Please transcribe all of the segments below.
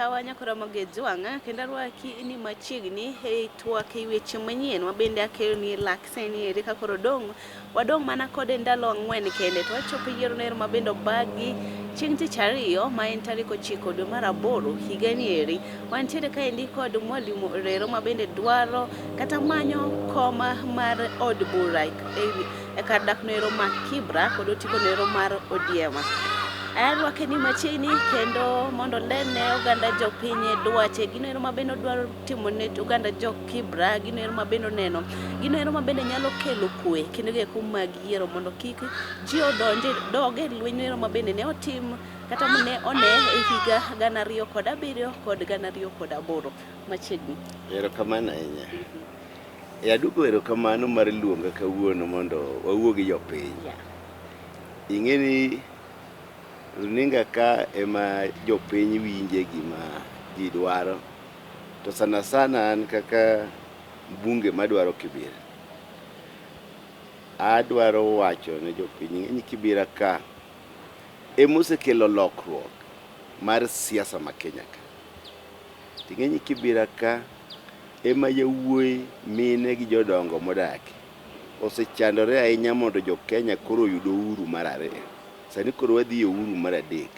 Yawa nyakora Mogejwang' kendo arwaki ni machiegni e twak e weche manyien mabende akeloni e lak sani eri ka koro dong' wadong' mana kode ndalo 4 kende to wachopo e yiero noero mabende obagi chieng' tich ariyo ma en tarik 9 dwe mar 8 higani eri. Wantiere kaendi kod Mwalimu Orero mabende dwaro kata manyo kom mar od bura e kar dak noero ma Kibra kod otiko noero mar ODM. Arwake ni machiegni kendo mondo olerne oganda jopiny dwache gino ero mabende odwaro timo ne oganda jo Kibra, gino ero mabende oneno, gino ero mabende nyalo kelo kwe kendo gieko mag yiero mondo kik ji odonje dog e lweny ero mabende ne otim kata ne one e higa 2007 kod 2008 machiegni. Erokamano ahinya. E aduoko erokamano mar luonga kawuono mondo wawuo gi jopiny. Ing'e ni runinga ka ema jopiny winje gima ji dwaro. To sana sana an kaka mbunge madwaro Kibera, adwaro wacho ne jopiny ing'e ni Kibera ka emosekelo lokruok mar siasa ma Kenya ka. Ting'e ni Kibera ka ema yawuoyi, mine gi jodongo modakie osechandore ahinya mondo jo Kenya koro oyud uhuru mar ariyo. Sani koro wadhi e uhuru mar adek.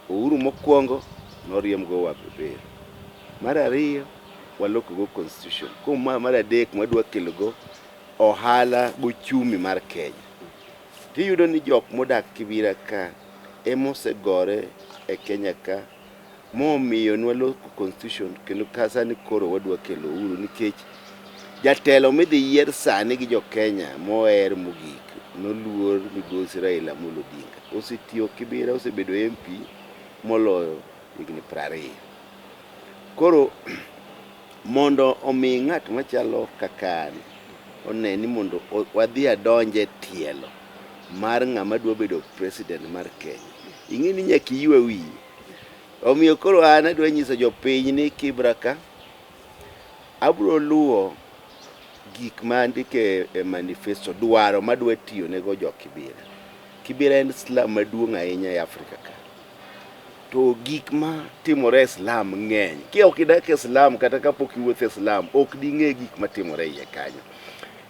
Uhuru mokwongo noriembgo wabeberu. Mar ariyo walokogo constitution. Koro ma mar adek mwadwa kelogo ohala gochumi mar Kenya. Tiyudo ni jok modak Kibera ka emosegore e Kenya ka momiyo nwaloko constitution kendo ka sani koro wadwa kelo uhuru nikech jatelo midhi yier sani gi jo Kenya moher mogik noluor migosi Raila Amolo Odinga. Osetiyo Kibera, osebedo MP moloyo higni 20. Koro mondo omi ng'at machalo kaka an one ni mondo wadhi adonje tielo mar ng'ama dwa bedo president mar Kenya. Ing'e ni nyaka iywa wiyi. Omiyo koro an adwa nyiso jopiny ni Kibra ka abro luwo gik ma andike e manifesto dwaro madwa tiyo nego jo Kibera. Kibera en slum maduong' ahinya e Afrika ka. To gik ma timore e slum ng'eny. Ki ok idak e slum kata kapok iwuotho e slum, ok ding'e gik matimore iye kanyo.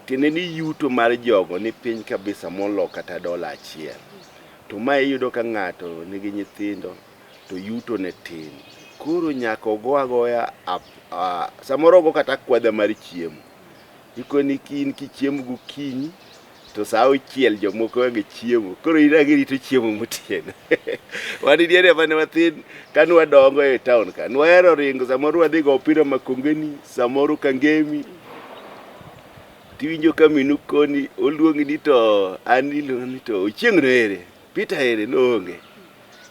Tiende ni yuto mar jogo ni piny kabisa molo kata dola achiel. To mae iyudo ka ng'ato nigi nyithindo to yuto ne tin. Koro nyaka ogo agoya samoro ogo kata akwadha mar chiemo. Ikoni in kichiemo gokinyi to saa auchiel jomoko onge chiemo. Koro in ang' irito chiemo motieno. Wan diere mane wathin kane wadongo e town ka, nwahero ringo samoro wadhi go opira Makongeni, samoro Kangemi. Tiwinjo ka minu koni oluongi ni to an iluonga ni to Ochieng' no ere? Peter ere noonge.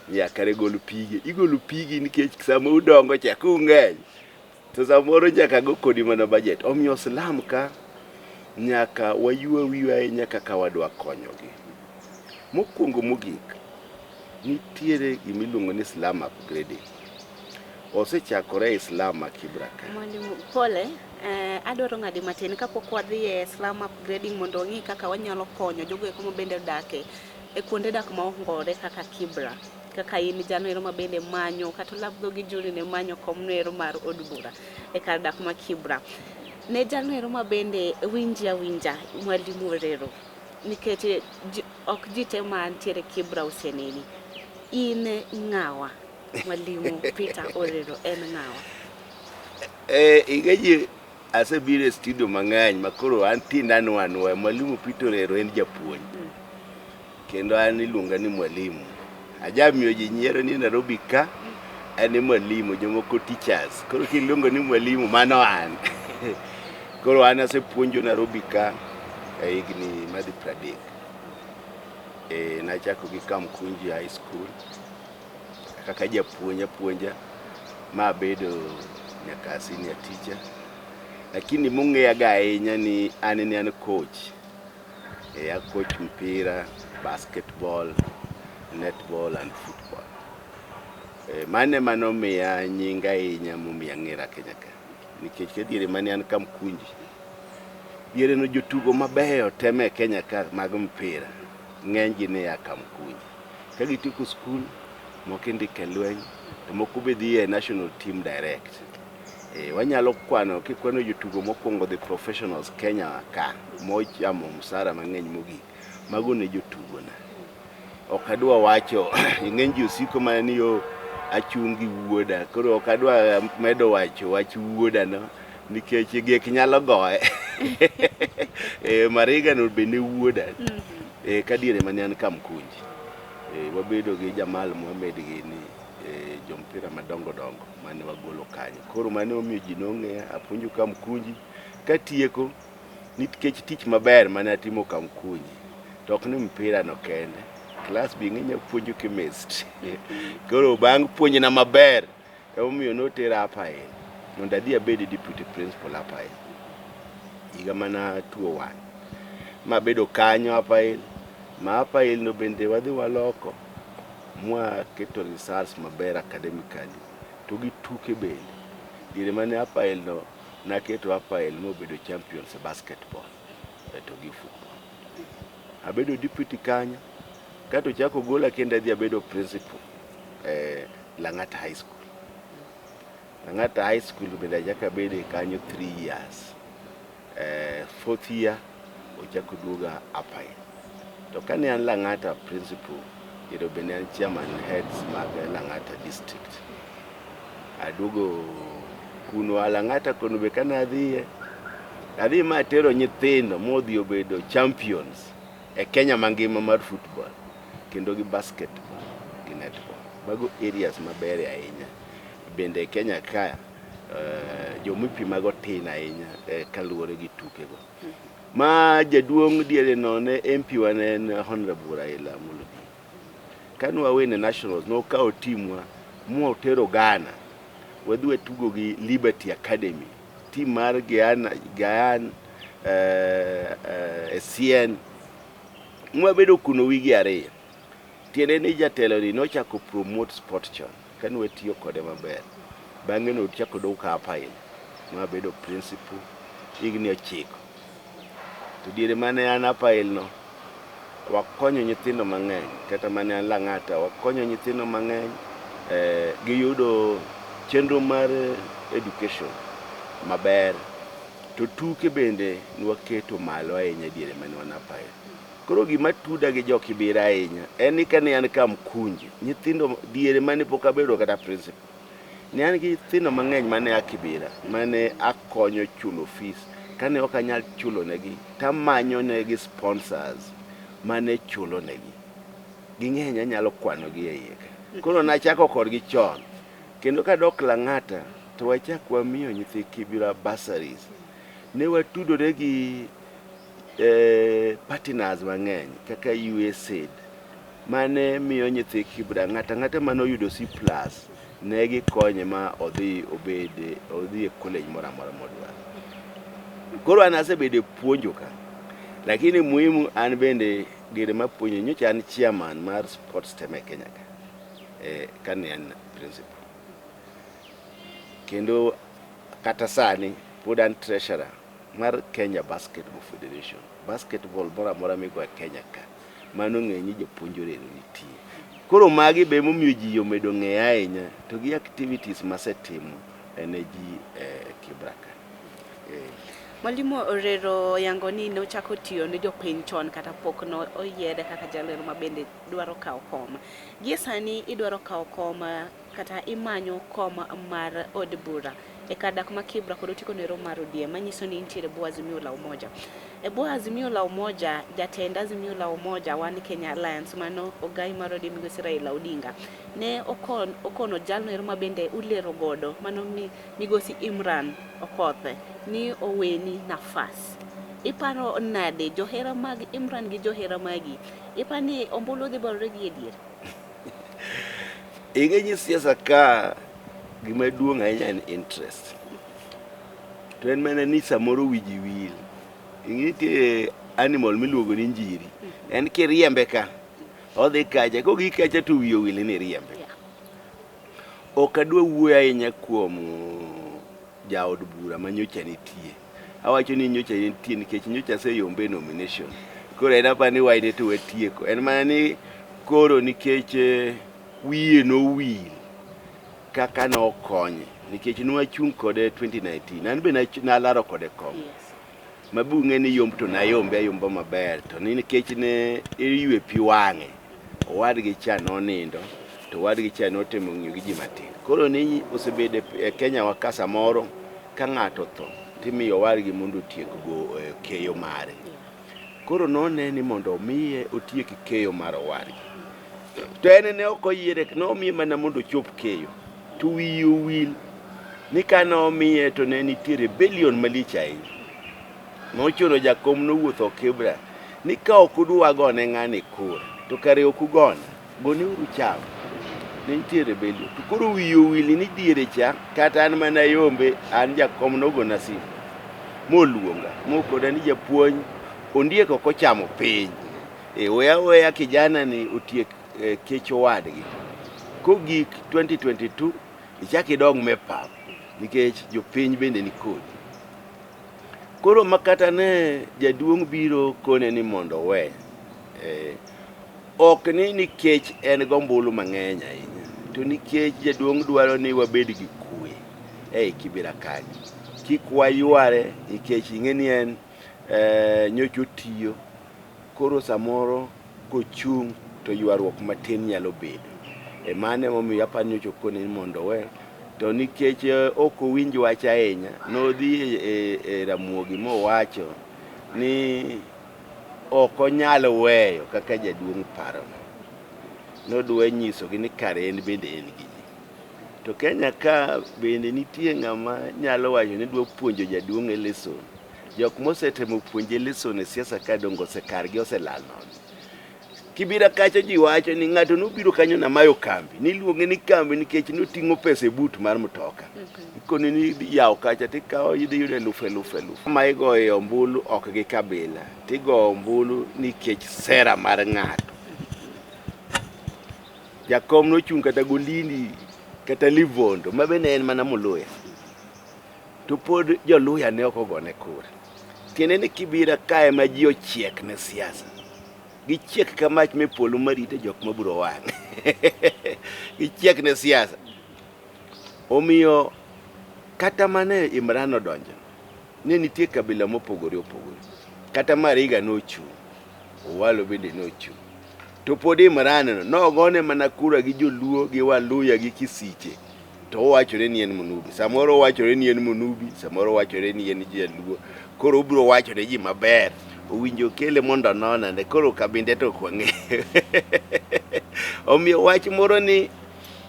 Nyaka gol pige. Igolo pigi nikech sama udongo cha kung'eny to samoro nyaka go kodi mana budget. Omiyo slum ka nyaka waywa wiwa ahinya kaka wadwa konyogi. Mokwongo mogik, nitiere gimiluongo ni slum upgrading. Osechakore e slum ma Kibra ka. Mwalimu, pole, adwaro ng'adi matin kapok wadhi e slum upgrading mondo wang'i kaka wanyalo konyo jogo eko mabende odak e kuonde dak ma ongore kaka Kibra. Kaka in jano ero mabende manyo kata olap dhogi juri ne manyo kom noero mar od bura e kar dak ma Kibra. Ne jano ero mabende winji awinja Mwalimu Orero nikech ok ji te mantiere Kibra oseneni. In ng'awa? Mwalimu Peter Orero en ng'awa? Ing'e asebiro e studio mang'eny ma koro an tinda anwo anwoya. Mwalimu Peter Orero en japuonj. Kendo an iluonga ni mwalimu. Ajamiyo ji nyiero ni Nairobi ka an e mwalimu, jomoko teachers. Koro kiluongo ni mwalimu mano an. Koro an asepuonjo Nairobi ka e higni madhi 30. Nachako gi Kamkunji High School kaka japuonj apuonja ma abedo nyaka senior teacher. Lakini mong'eyaga ahinya ni an ne an coach. A coach mpira, basketball, netball and football. Mano ema nomiya nying ahinya momiyo ang'era Kenya ka. Nikech ka diere mane an Kamkunji, diere no jotugo mabeyo te me Kenya ka mag mpira, ng'eny gi ne a Kamkunji. Ka gitieko skul, moko indiko e lweny, To moko be dhi e national team direct. E, wanyalo kwano kikwano jotugo mokwongo dhi professionals Kenya ka mochamo msara mang'eny mogik mago ne jotugo na. Ok adwa wacho ing'eny ji osiko mana ni yo achung' gi wuoda koro ok adwa medo wacho wach wuoda no nikech gek nyalo goye. E, Mariga no be ne wuoda. E, ka diere mane an Kamkunji. E, wabedo gi Jamal Mohamed gini e, jompira madongo dongo mane wagolo kanyo. Koro mane omiyo ji nong'eya, apuonjo Kamkunji. Katieko, nikech tich maber mane atimo Kamkunji, to ok ni mpira no kende, klas be ing'e puonjo chemistry. Koro bang' puonjna maber, emomiyo notera Upper Hill mondo adhi abed deputy principal Upper Hill. Higa mana 201. Mabedo kanyo Upper Hill, ma Upper Hill no bende wadhi waloko mwaketo results maber academically to gi tuke bende. Diere mane Upper Hill no naketo Upper Hill mobedo champions e basketball to gi football. Abedo deputy kanyo kato chako gola kendo adhi abedo principal e Lang'ata High School. Lang'ata High School bende achako abede kanyo 3 years. Fourth year ochako duoga Upper Hill. To kane an Lang'ata principal, ero bende an chairman heads mag Lang'ata district. Aduogo kuno a Lang'ata kono be kane adhiye, adhi ma atero nyithindo modhi obedo champions e Kenya mangima mar football kendo gi basketball gi netball. Mago areas maber ahinya. Bende e Kenya ka jomipimago tin ahinya kaluwore gi tukego. Ma jaduong' diere no ne MP wa ne en Honorable Raila Amolo Odinga. Kane wawin e nationals nokawo timwa mwatero Ghana wadhi watugo gi Liberty Academy team mar Guyana, Guyana Essien mwabedo kuno wigi ariyo. Tiende ni jatelo ni nochako promote sport chon kane watiyo kode maber. Bang'e nochako dok Upper Hill mabedo principal higni 9. To diere mane an Upper Hill no wakonyo nyithindo mang'eny kata mane an Lang'ata wakonyo nyithindo mang'eny giyudo chenro mar education maber to tuke bende nwaketo malo ahinya diere mane wan Upper Hill. Koro gima tuda gi jo Kibera ahinya en ni kane an Kamkunji nyithindo diere mane pok abedo kata principal ne an gi nyithindo mang'eny mane a Kibera mane akonyo chulo fees kane ok anyal chulo negi tamanyo negi sponsors mane chulo negi. Ging'eny anyalo kwano gi e iye ka. Koro nachako kodgi chon kendo kadok Lang'ata to wachak wamiyo nyithi Kibera bursaries. Ne watudore gi partners mang'eny kaka USAID mane miyo nyithi Kibra ng'ata ng'ata mane oyudo C+ ne gikonye ma odhi obed odhi e college moro amora modwaro. Koro an asebedo e puonjo ka lakini muhimu an bende diere mapuonjo nyocha an chairman mar sports tem e Kenya ka kane an principal. Kendo kata sani pod an treasurer mar Kenya Basketball Federation. Basketball moro amora migo e Kenya ka mano ng'e ni japuonj Orero nitie. Koro magi be emomiyo ji omedo ng'eya ahinya to gi activities masetimo ne ji e Kibra ka. Mwalimu Orero yango ni nochako tiyo ne jopiny chon kata pok no oyiere kaka jalero ma bende dwaro kawo kom. Gie sani idwaro kawo kom kata imanyo kom mar od bura e kar dak ma Kibra kod otiko nero mar ODM manyiso ni intiere bwo Azimio la Umoja. E bwo Azimio la Umoja, jatend Azimio la Umoja One Kenya Alliance mano ogai mar ODM migosi Raila Odinga ne okono jalno ero ma bende ulero godo mano migosi Imran Okoth ni oweni nafas. Iparo nade johera mag Imran gi johera magi? Iparo ni ombulu dhi barore gi e dier? Ing'e ni siasa ka gima duong' ahinya en interest. To en mana ni samoro wi ji wil. Ing'e nitie animal miluongo ni njiri. En kiriembe ka, odhi kacha, kogik kacha to wiye owil ni iriembe. Ok adwa wuoyo ahinya kuom jaod bura ma nyocha nitie. Awacho ni nyocha nitie nikech nyocha aseyombe e nomination. Koro en apa ni wayne to watieko. En mana ni koro nikech wiye nowil. kaka nokonye nikech nwachung' kode 2019 an be nalaro kode kom. Yes. Mabung'e ni yomb to nayombe ayomba maber to ni nikech ne iywe pi wang'e owadgi cha nonindo to owadgi cha notemo ng'iyo gi ji matin. Koro ni osebedo e Kenya wa ka samoro ka ng'ato otho timiyo owadgi mondo otiek go keyo mare. Koro none ni mondo omiye otiek keyo mar owadgi. To en ne ok oyiere, nomiye mana mondo ochop keyo. To wiye owil ni kane omiye to ne nitie rebellion malich ahinya. Nochuno jakom nowuotho Kibra ni ka ok udwa gone ng'ani kura to kare ok ugona, goneuru cham. Ne nitie rebellion. To koro wiye owil ni diere cha kata an mana yombe an jakom nogona simu moluonga mokona ni japuonj ondiek ok ochamo piny. E, weya weya kijana ni otiek kech owadgi. Kogik 2022 ichak idog me pap nikech jopiny bende ni kodi. Koro makata ne jaduong' biro kone ni mondo owe, ok ni nikech en gombulu mang'eny ahinya, to nikech jaduong' dwaro ni wabed gi kwe ei Kibera kanyo. Kik wayware nikech ing'e ni en nyocha otiyo, koro samoro kochung' to ywaruok matin nyalo bedo. E mano emomiyo aparo ni nyocha okone ni mondo owe. To nikech ok owinj wach ahinya, nodhi e Ramogi mowacho ni ok onyal weyo kaka jaduong' parono. Nodwa nyisogi ni kare en bende en gi ji. To Kenya ka bende nitie ng'ama nyalo wacho ni dwa puonjo jaduong' e lesson. Jok mosetemo puonje lesson e siasa ka dongo osekargi oselal nono. Kibira kacha ji wacho ni ng'ato nobiro kanyo namayo kambi. Niluonge ni kambi nikech noting'o pesa e but mar mtoka. Ikone ni yaw kacha tikawo idhi yudo elufu elufu elufu. Ma igoyo ombulu ok gi kabila, tigoyo ombulu nikech sera mar ng'ato. Jakom nochung' kata Golindi kata Livondo ma bende en mana Muluya. To pod joluya ne ok ogone kura. Tiende ni Kibira ka ema ji ochiek ne siasa. Gichiek ka mach me polo marito jok mabiro wang'. Gichiek ne siasa. Omiyo kata mane Imran odonjo, ne nitie kabila mopogore opogore. Kata Mariga nochung', Owalo bende nochung'. To pod Imran no nogone mana kura gi joluo gi Waluya gi Kisiche. To owachore ni en Munubi. Samoro owachore ni en Munubi, samoro owachore ni en Jaluo. Koro obiro wacho ne ji maber. Owinjo kele mondo ononane. Koro kabinde to ok wang'eyo. Omiyo wach moro ni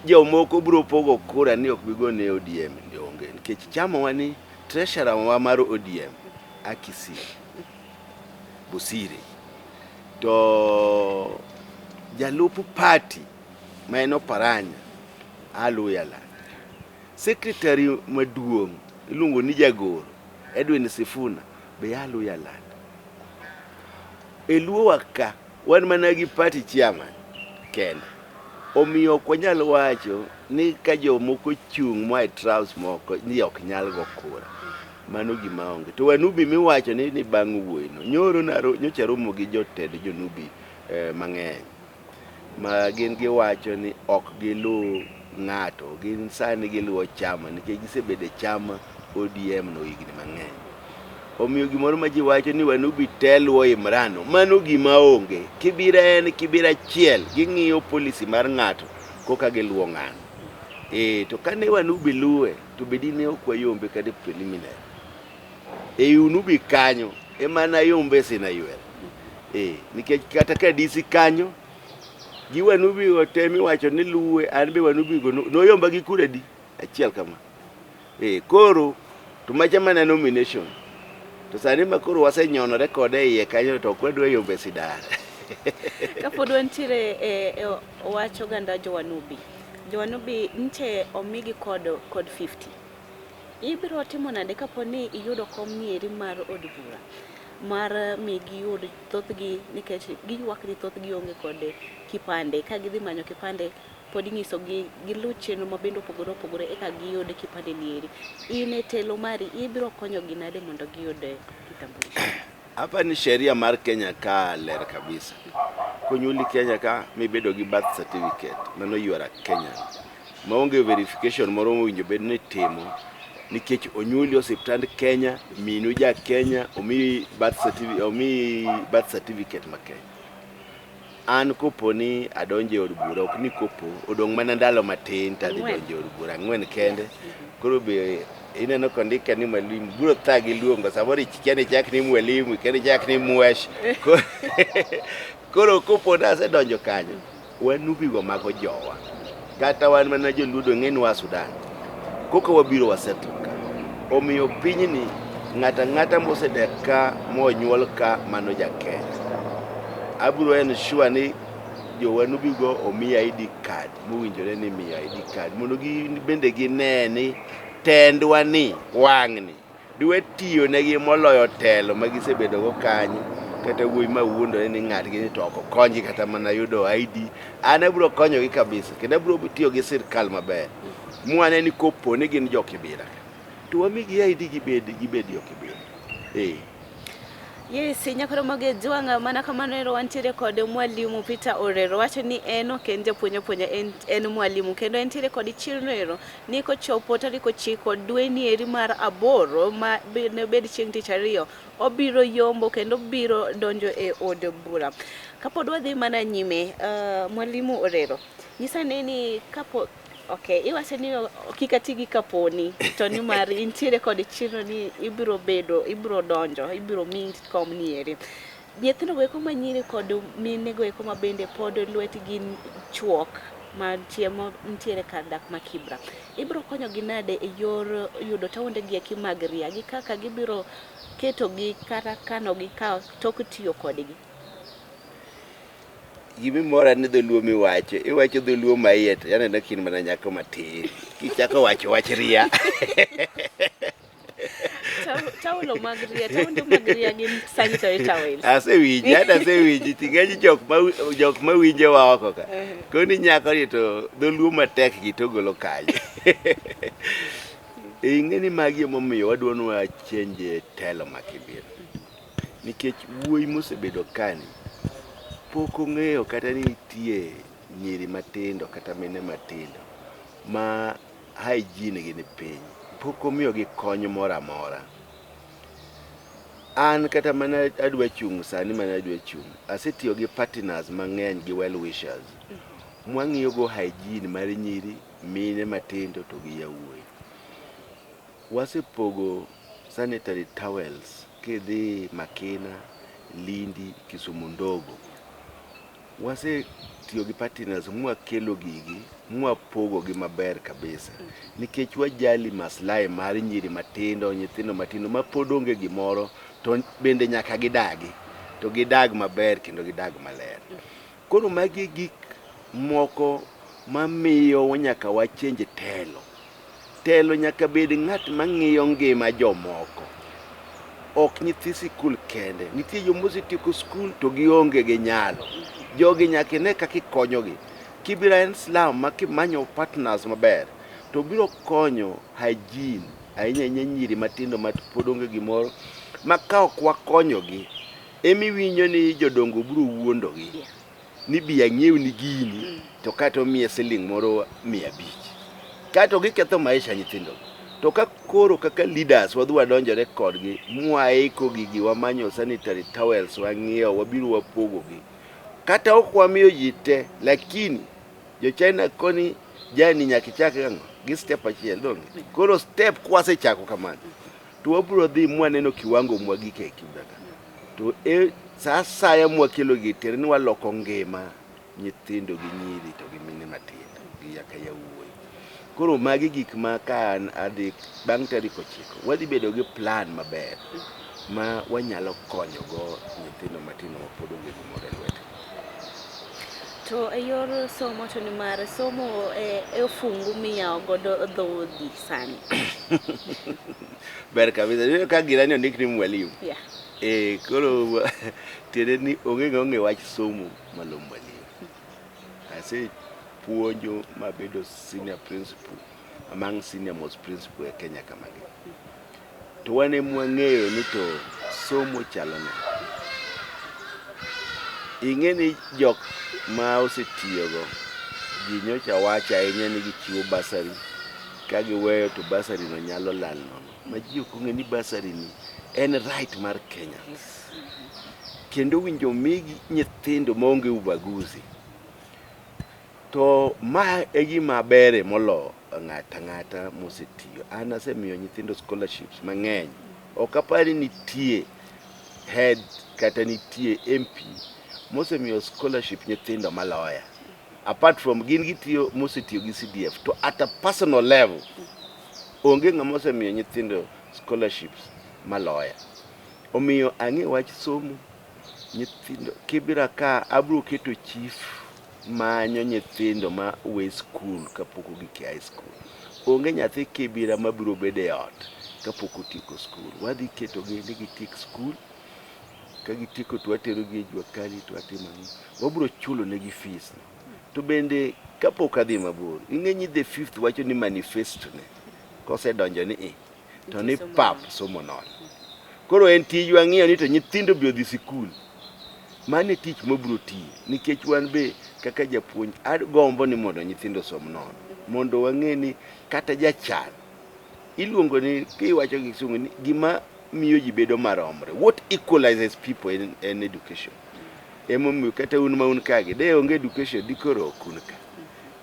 jomoko biro pogo kura ni ok bi gone ODM onge. Nikech chama ni treasurer wa mar ODM a Kisii, Bosire. To jalup party ma en Oparanya a Luhyaland. Secretary maduong' iluongo ni jagoro Edwin Sifuna be a Luhyaland. E Luo wa ka wan mana gi party chairman kende. Omiyo ok wanyal wacho ni ka jomoko chung' moa e tribes moko ni ok nyal go kura. Mano gima onge. To Wanubi miwacho ni bang' wuoyino. Nyoro nyocha romo gi jotend Jonubi mang'eny. Ma gin giwacho ni ok giluw ng'ato, gin sani giluwo chama nikech gisebedo e chama ODM no higni mang'eny. Omiyo gimoro ma ji wacho ni Wanubi te luwo Imran, mano gima onge. Kibira en kibira achiel, ging'iyo policy mar ng'ato koka giluwo ng'ano. To kane Wanubi luwe, to bedi ne ok wayombe kata e preliminary. E Unubi kanyo, ema nayombe Sina Ywel. Nikech kata ka DC kanyo, gi Wanubi go te miwacho ni luwe, an be Wanubi go noyomba gi kura di achiel kama. Koro to macha mana nomination. To sani ma koro wasenyonore kode e iye kanyo to ok wadwa yombe sidar. Kapod wantiere e wach oganda jo Wanubi. Jo Wanubi nche omigi kod 50. Ibiro timo nade kapo ni iyudo kom nieri mar od bura mar mi giyud thothgi nikech giywak ni thothgi onge kod kipande ka gidhi manyo kipande pod inyisogi giluw chenro mabende opogore opogore eka giyud kipande nieri. In e telo mari ibiro konyogi nade mondo giyud kitambulisho? Hapa ni sheria mar Kenya ka ler kabisa. Konyuoli Kenya ka mibedo gi birth certificate, mano you are a Kenyan. Maonge verification moro mowinjo bed ni itimo nikech onyuoli osiptand Kenya, minu ja Kenya, omiyi birth certificate, omiyi birth certificate ma Kenya. An kopo ni adonjo e od bura, ok ni kopo, odong' mana ndalo matin to adhi donjo e od bura, ang'wen kende. Koro be ineno kondika ni mwalimu, biro thagi luongo, samoro ikia ni ichak ni mwalimu, ikia ni ichak ni mwesh. Koro kopo ni asedonjo kanyo, wanubigo mago jowa. Kata wan mana joluo dong' ng'e ni waa Sudan. Koka wabiro wasettle ka. Omiyo pinyni ng'ato ang'ata mosedak ka monyuol ka mano ja Kenya. Abiro ensure ni jowanubigo omi ID card mowinjore ni imiyo ID card mondo gin bende gine ni tendwa ni wang'ni dwe tiyo negi moloyo telo ma gisebedogo kanyo kata wuoyi ma wuondore ni ng'atgi ni to ok okonygi kata mana yudo ID. An abiro konyogi kabisa kendo abiro tiyo gi sirkal maber mwane ni kopo ni gin jo Kibira to wamigi ID gibed gibed jo Kibira. Eh. Yes, nyakoro mage jwanga mana kamano ero wantiere kod mwalimu Peter Orero wacho ni en ok en japuonj apuonja en, en mwalimu kendo entiere kod chirno ero ni kochopo tarik 9 dweni eri mar 8 ma ne bed chieng' tich ariyo obiro yombo kendo obiro donjo e od bura. Kapod wadhi mana nyime, mwalimu Orero, nyisa ne ni kapo okay, iwacho ni kik ati gi kaponi to nimar intiere kod chirno ni ibiro bedo, ibiro donjo, ibiro mi kom ni eri. Nyithindo go eko manyiri kod mine go eko ma bende pod lwetgi chuok mantie nitiere kar dak ma Kibra. Ibiro konyogi nade e yor yudo taonde gi eki mag ria gi kaka gibiro ketogi kata kanogi ka tok tiyo kodgi? Gimimora ni dholuo miwacho, iwacho dholuo ma iye to aneno ka in mana nyako matin. Kichako wacho wach ria. Taulo mag ria, taunde mag ria gin sanitary towels. Asewinji, an asewinji, ting'eny jok ma winjowa oko ka. Koni nyako ni to dholuo matek gi to golo kanye. Ing'e ni magi emomiyo wadwa ni wa change telo ma Kibira. Nikech wuoyi mosebedo kani pok ong'eyo kata ni nitie nyiri matindo kata mine matindo ma hygiene gi ni piny. Pok omiyogi kony moro amora. An kata mana adwa chung' sani mana adwa chung', asetiyo gi partners mang'eny gi well wishers. Mwang'iyo go hygiene mar nyiri, mine matindo to gi yawuoyi. Wasepogo sanitary towels kidhi Makina, Lindi, Kisumu Ndogo. Wasetiyo gi partners mwakelo gigi mwapogo gi maber kabisa nikech wajali maslahi mar nyiri matindo, nyithindo matindo ma pod onge gimoro to bende nyaka gidagi to gidag maber kendo gidag maler. Koro magi gik moko mamiyo nyaka wachenj telo. Telo nyaka bed ng'at mang'iyo ngima jomoko. Ok nyithi sikul kende. Nitie joma osetieko skul to gionge gi nyalo. Jogi nyaka ine kaka ikonyogi. Kibira en slum ma kimanyo partners maber to biro konyo hygiene ahinya ahinya nyiri matindo ma pod onge gimoro ma ka ok wakonyogi emiwinjo ni jodongo biro wuondogi ni bi ang'iewni gini to kata omiye siling moro 500 kato giketho maisha nyithindo to ka koro kaka leaders wadhi wadonjore kodgi mwaiko gigi wamanyo sanitary towels wang'iewo wabiro wapogogi kata ok wamiyo ji te lakini jo China koni jani nyaka ichak gang'o gi step achiel donge koro step kwasechako kamano to wabiro dhi mwaneno kiwango mwagike e Kibra ka to e sa asaya mwakelo gi tiende ni waloko ngima nyithindo gi nyiri to gi mine matindo gi nyaka yawuoyi. Koro magi gik ma ka an adhi bang' tarik 9 wadhi bedo gi plan maber ma wanyalo konyogo nyithindo matindo ma pod onge gimoro e lwetgi. To e yor somo to nimar somo e ofungu miyawo godo dhoudi sani. Ber kabisa. Ineno ka girani ondik ni mwalimu. Yeah. Eh, koro tiende ni onge ng'ama ong'e wach somo malo mwalimu. Asepuonjo mabedo senior principal among senior most principal e Kenya kamagi. To wan ema wang'eyo ni to somo chalo nade. Ing'e ni jok ma osetiyogo Ji nyocha wacho ahinya ni gichiwo basari, ka giweyo to basari no nyalo lal nono. Ma ji ok ong'e ni basari ni en right mar Kenyans. Kendo winjo migi nyithindo maonge ubaguzi. To ma e gima bere molo ng'ata ng'ata mosetiyo. An asemiyo nyithindo scholarships mang'eny. Ok apar ni nitie head kata nitie MP mosemiyo scholarship nyithindo maloya. Apart from gin gitiyo mosetiyo gi CDF to at a personal level onge ng'ama osemiyo nyithindo scholarships maloya. Omiyo ang'e wach somo nyithindo Kibra ka abro keto chief manyo nyithindo ma we skul kapok ogik e high school. Onge nyathi Kibra mabiro bedo e ot kapok otieko skul. Wadhi ketogi ni gitiek skul, ka gitieko to waterogi e jua kali to watimo ang'o. Wabiro chulo negi fees. To bende kapok adhi mabor, ing'e ni the fifth wacho ni manifesto ne kosedonjo ni i to ni pap somo nono. Koro en tijwa ng'iyo ni to nyithindo be odhi sikul. Mano e tich mabiro tiyo nikech wan be kaka japuonj agombo ni mondo nyithindo osom nono mondo wang'e ni kata jachan iluongo ni kiwacho gi kisungu ni gima miyo ji bedo maromre what equalizes people in education emomiyo kata un ma un kagi de onge education dikoro ok un ka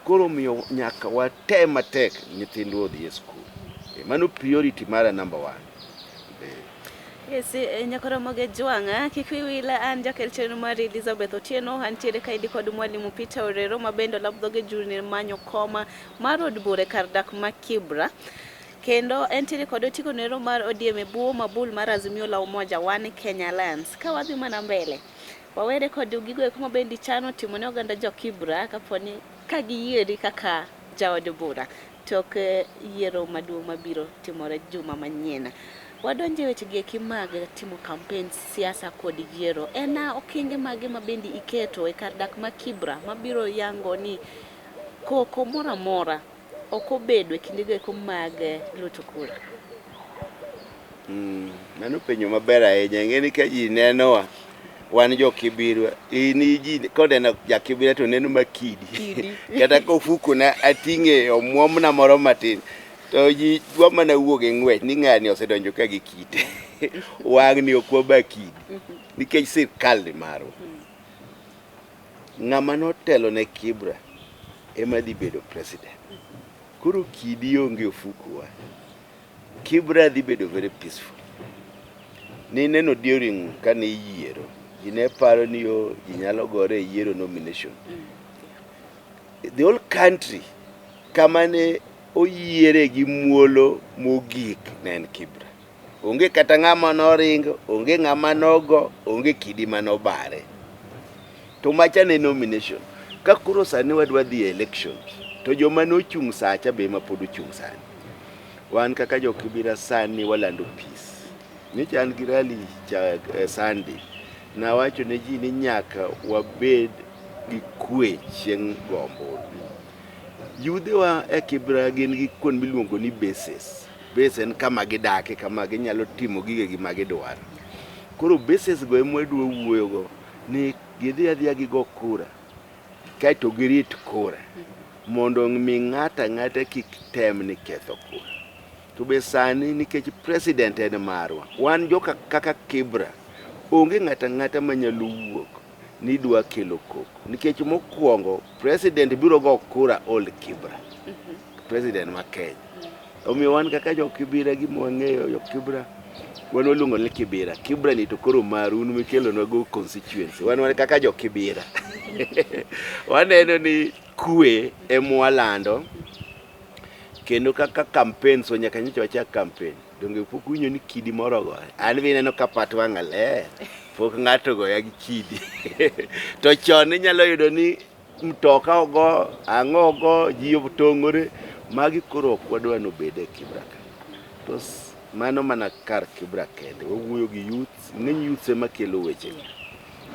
koro omiyo nyaka watem matek nyithindwa odhi e skul e, mano priority mara number one e. Yes, nyakoromoge jwang'a kik wiyi wil an jakel chenro mar Elizabeth Otieno antiere kaendi kod mwalimu Peter Orero ma bende olap dhoge jurni manyo koma mar od bura e kar dak ma Kibra kendo entiere kod otiko nero mar ODM e bwo mabul mar Azimio la Umoja One Kenya Alliance. Ka wadhi mana mbele wawere kod gigo eko ma bende ichano timo ne oganda jo Kibra kaponi ka giyieri kaka jaod bura tok yiero maduong' mabiro timore juma manyien. Wadonjo e weche gi eki mag timo campaign siasa kod yiero. En okenge mage ma bende iketo e kar dak ma Kibra mabiro yango ni koko moro amora ok obedo e kindego eko mag luto kura? Mano penjo maber ahinya. Ing'e ni ka ji nenowa wan jo Kibirwa, in ji koneno ja Kibira to neno makidi. Kidi. Kata kofuko na ating'e omuomna moro matin to ji dwa mana wuok e ng'wech ni ng'ani osedonjo ka gi kite. Wang'ni ok waba kidi nikech sirkal ni marwa. Ng'ama notelo ne Kibra ema dhi bedo president. Koro kidi onge ofukuwa. Kibra dhi bedo very peaceful. Nineno during kane iyiero, ji ne paro ni yo ji nyalo gore e yiero nomination. The whole country kama ne oyiere gi muolo mogik ne en Kibra. Onge kata ng'ama noringo, onge ng'ama nogo, onge kidi manobare. To macha ne nomination. Ka koro sani wadwa dhi e election, to joma nochung' sacha be ema pod ochung' sani. Wan kaka jo Kibira sani walando peace. Nyocha an gi rally cha Sunday. Nawacho ne ji ni nyaka wabed gi kwe chieng' go ombulu. Yudhewa e Kibra gin gi kuond miluongo ni bases. Base en kama gidake, kama ginyalo timo gigegi ma gidwaro. Koro bases go ema wadwa wuoyogo ni gidhi adhiya gigo kura kaeto girit kura mondo mi ng'ato ang'ata kik tem ni ketho kura. To be sani nikech president en marwa, wan joka kaka Kibra, onge ng'ato ang'ata manyalo wuok ni dwa kelo koko. Nikech mokwongo president biro go kura old Kibra, president ma Kenya. Omiyo wan kaka jo Kibira gima wang'eyo jo Kibra wan waluongo ni Kibira. Kibra ni to koro maru un mikelonwa go constituency. Wan wan kaka jo Kibira. Waneno ni kwe ema walando kendo kaka campaign so nyaka nyocha wachak campaign. Donge pok uwinjo ni kidi moro ogoye? An be ineno ka pat wang'a ler. Pok ng'ato ogoya gi kidi. To chon inyalo yudo ni mtoka ogo, ang'o ogo, ji otong'ore. Magi koro ok wadwa ni obed e Kibra ka. To mano mana kar Kibra kende. Wawuoyo gi youths, ng'eny youths ema kelo weche.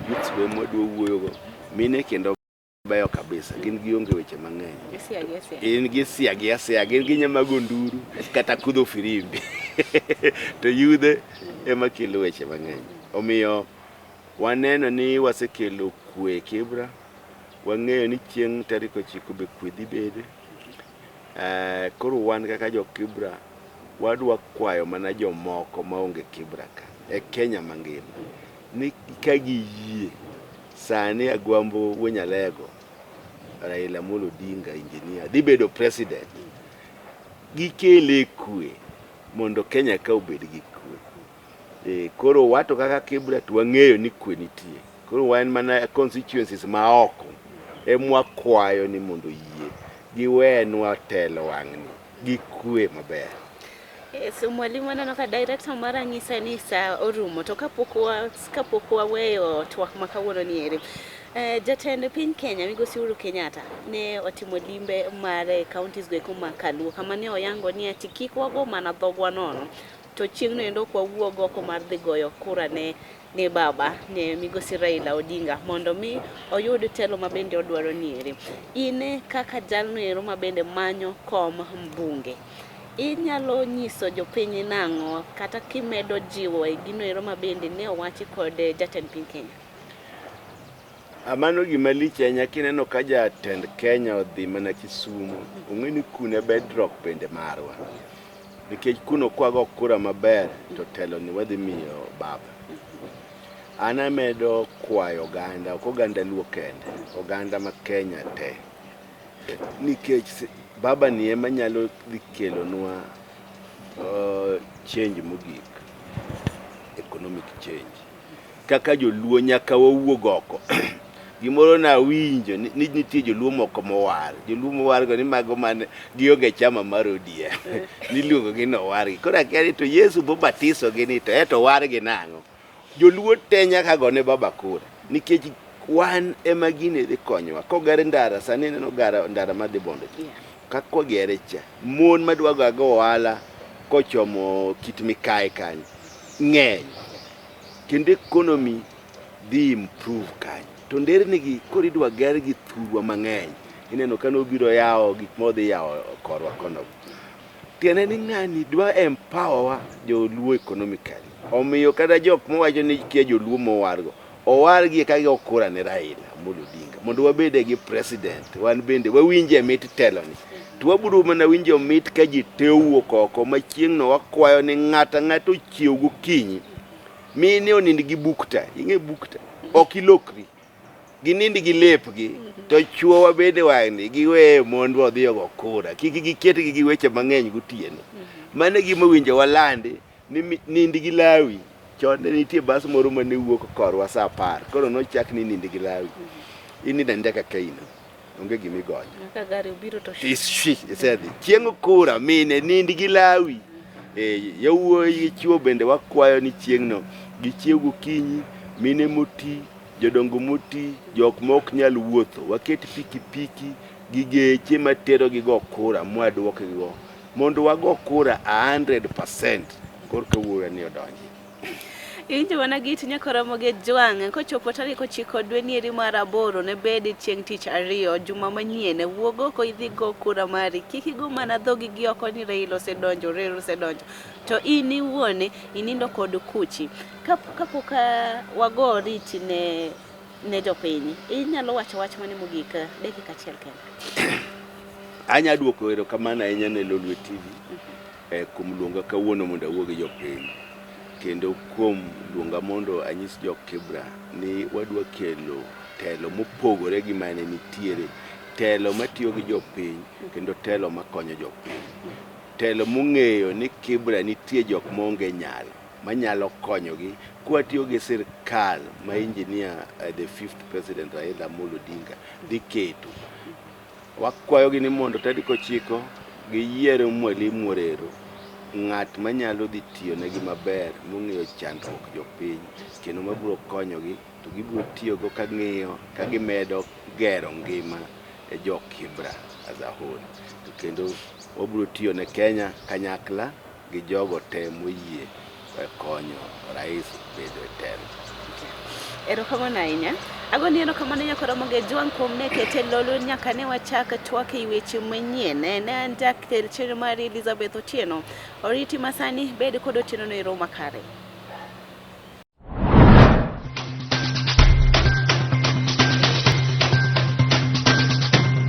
Youths be ema wadwa wuoyogo. Mine kendo beyo kabisa, gin gionge weche mang'eny. Gisiagi asiaga. In gisiagi asiaga, gin ginya go nduru kata kudho firimbi. To yudhe ema kelo weche mang'eny. Omiyo waneno ni wasekelo kwe e Kibra. Wang'eyo ni chieng' tarik 9 be kwe dhi bede. Koro wan kaka jo Kibra wadwa kwayo mana jomoko maonge Kibra ka e Kenya mangima ni ka giyie sani Agwambo Wuonyalego Raila Amolo Odinga engineer dhi bedo president gikele kwe mondo Kenya ka obed gi kwe. Koro wato kaka Kibra to wang'eyo ni kwe nitie. Koro wan mana constituencies ma oko emwa kwayo ni mondo oyie giwenwa telo wang'ni gi kwe maber. Yes, mwalimu aneno ka director mara nyisa ni saa orumo to kapok waweyo twak ma kawuono ni eri. Jatend piny Kenya Migosi Uhuru Kenyatta ne otimo limbe mare counties go eko ma Kaluo kama ne oyango ni ati kik wago mana dhogwa nono to chieng'no endo ok wawuog oko mar dhi goyo kura ne baba ne Migosi Raila Odinga mondo mi oyud telo ma bende odwaro nieri. In kaka jalno ero ma bende manyo kom mbunge, inyalo nyiso jopiny nang'o kata kimedo jiwo e gino ero ma bende ne owachi kod jatend piny Kenya? Mano gima lich ahinya kineno ka jatend Kenya odhi mana Kisumu, ong'e ni kuno e bedrock bende marwa. Nikech kuno kwago kura maber to telo ni wadhi miyo baba. An amedo kwayo oganda, ok oganda Luo kende, oganda ma Kenya te. Nikech baba ni ema nyalo dhi kelonwa change mogik, economic change. Kaka joluo nyaka wawuog oko. Gimoro nawinjo ni nitie joluo moko mowar. Joluo mowar go ni mago mane gionge chama mar ODM. Niluongo gi ni owargi. Koro akia ni to Yesu bobatiso gi ni to eto owargi nang'o? Joluo te nyaka gone baba kura. Nikech wan ema gini dhi konyowa. Koger ndara, sani ineno ndara madhi Bondo cha. Kaka ogere cha, mon madwa go ohala kochomo Kit Mikayi kanyo ng'eny. Kendo economy dhi improve kanyo. To nderni gi koro idwa ger gi thurwa mang'eny. Ineno ka nobiro yawo gik modhi yawo korwa kono. Tiende ni ng'ani dwa empower wa joluo economically. Omiyo kata jok mawacho ni kia joluo mowargo, owargi eka gigo kura ne Raila Amolo Odinga mondo wabede gi president, wan bende wawinje mit teloni. To wabiro mana winjo mit ka ji te owuok oko ma chieng'no wakwayo ni ng'ato ang'ata ochiew gokinyi mine onind gi bukta. Ing'e bukta? Ok ilokri. Ginind gi lepgi to chuowa bende wang'ni giweye mondwa odhi ogo kura. Kik giketgi gi weche mang'eny gotieno. Mano e gima owinjo walandi ni nind gi lawi. Chon ne nitie bas moro mane wuok korwa saa 10. Koro nochak ni nind gi lawi. Inindo aninda kaka in. Onge gima igonyo. Ka gari obiro to isedhi. Chieng' kura mine nind gi lawi. Yawuoyi gi chwo bende wakwayo ni chieng'no gichiew gokinyi, mine moti, jodongo moti, jok ma ok nyal wuotho, waket pikipiki gi geche materogi go kura mwaduokgi go mondo wago kura 100% korka wuoyi ni odonji. Iwinjo mana giti nyakoromo gi jwang' kochopo tarik 9 dwe nieri mar 8 ne bed chieng' tich ariyo juma manyien wuog oko idhi go kura mari kik igo mana dhogi gi oko ni Raila osedonjo Raila osedonjo to in iwuon inindo kod kuchi kapok wago oriti ne jopiny inyalo wacho wach mane mogik dakika achiel kende. Anya duoko erokamano ahinya ne Lolwe TV kuom luonga kawuono mondo awuo gi jopiny kendo kuom luonga mondo anyis jo Kibra ni wadwa kelo telo mopogore gi mane nitiere, telo matiyo gi jopiny kendo telo makonyo jopiny, telo mong'eyo ni Kibra nitie jok maonge nyalo manyalo konyogi kwatiyo gi sirkal ma engineer the fifth president Raila Amolo Odinga dhi keto. Wakwayogi ni mondo tarik 9 giyier Mwalimu Orero, ng'at manyalo dhi tiyo negi maber, mong'eyo chandruok jopiny kendo mabiro konyogi to gibiro tiyogo ka ng'iyo ka gimedo gero ngima e jo Kibra as a whole. To kendo wabiro tiyo ne Kenya kanyakla gi jogo te moyie konyo rais bedo e telo. Erokamano ahinya. Agoni erokamano nyakoromo gi jwang' kuom ne kete lolo nyaka ne wachak twak e weche manyien. Ne an jakel chenro mar Elizabeth Otieno. Oriti masani bed kod otieno no ero makare.